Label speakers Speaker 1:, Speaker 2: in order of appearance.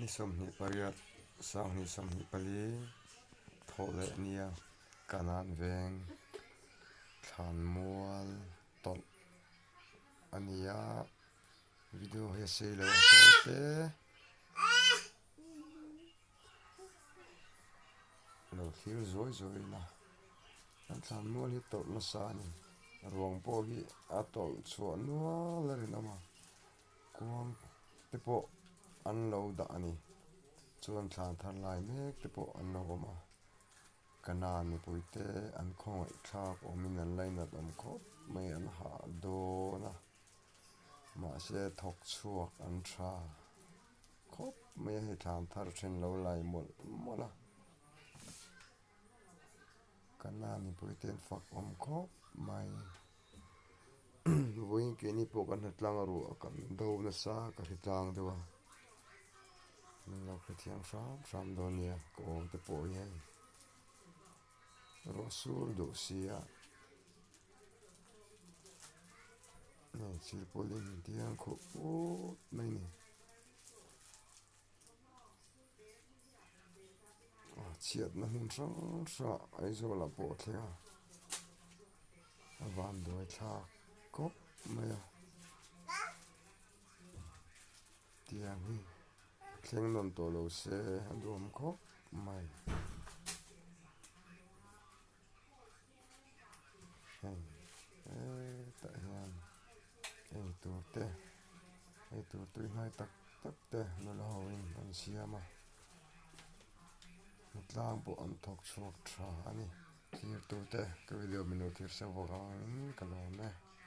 Speaker 1: Ni 28 2024 thawh leh nia Kanan veng thlanmual tawlh a ni a video hi a sei lo a tawi te lo thlir zuai zuai ila an thlanmual hi tawlh nasa a ni ruang pawh hi a tawlh chhuah nual a rinawm a. Kuang te pawh an lo dah a ni. Chuan thlan thar lai mek te pawh an lo awm a. Kanan mipui te an khawngaih thlak awmin an lainat awm khawp mai an hah dawn a. Mahse thawk chhuak an tha khawp mai a hei thlan thar then lo lai mawlh mawlh a. Kanan mipui te an fak awm khawp mai. Vawiin keini pawh kan hretlang a ruah kan do nasa ka hretlang deuh a min lo hrethiam hram hram dawn nia ka awm te pawh hi hei ruah sur duh sia hei silpawlin tiang khuh put mai a ni. Chhiatna hmun hrang hrangah Aizawl ah pawh a thleng a a vanduai thlak khawp mai a tiang hi thleng nawn tawh lo se a duhawm khawp mai hei hetah hian eitur te eitur tui hnai tak tak te nula ho in an siam a tlang pawh an thawk chhuak tha a ni thlir tu te ka video min lo thlir sa vawk ang in ka lawm e.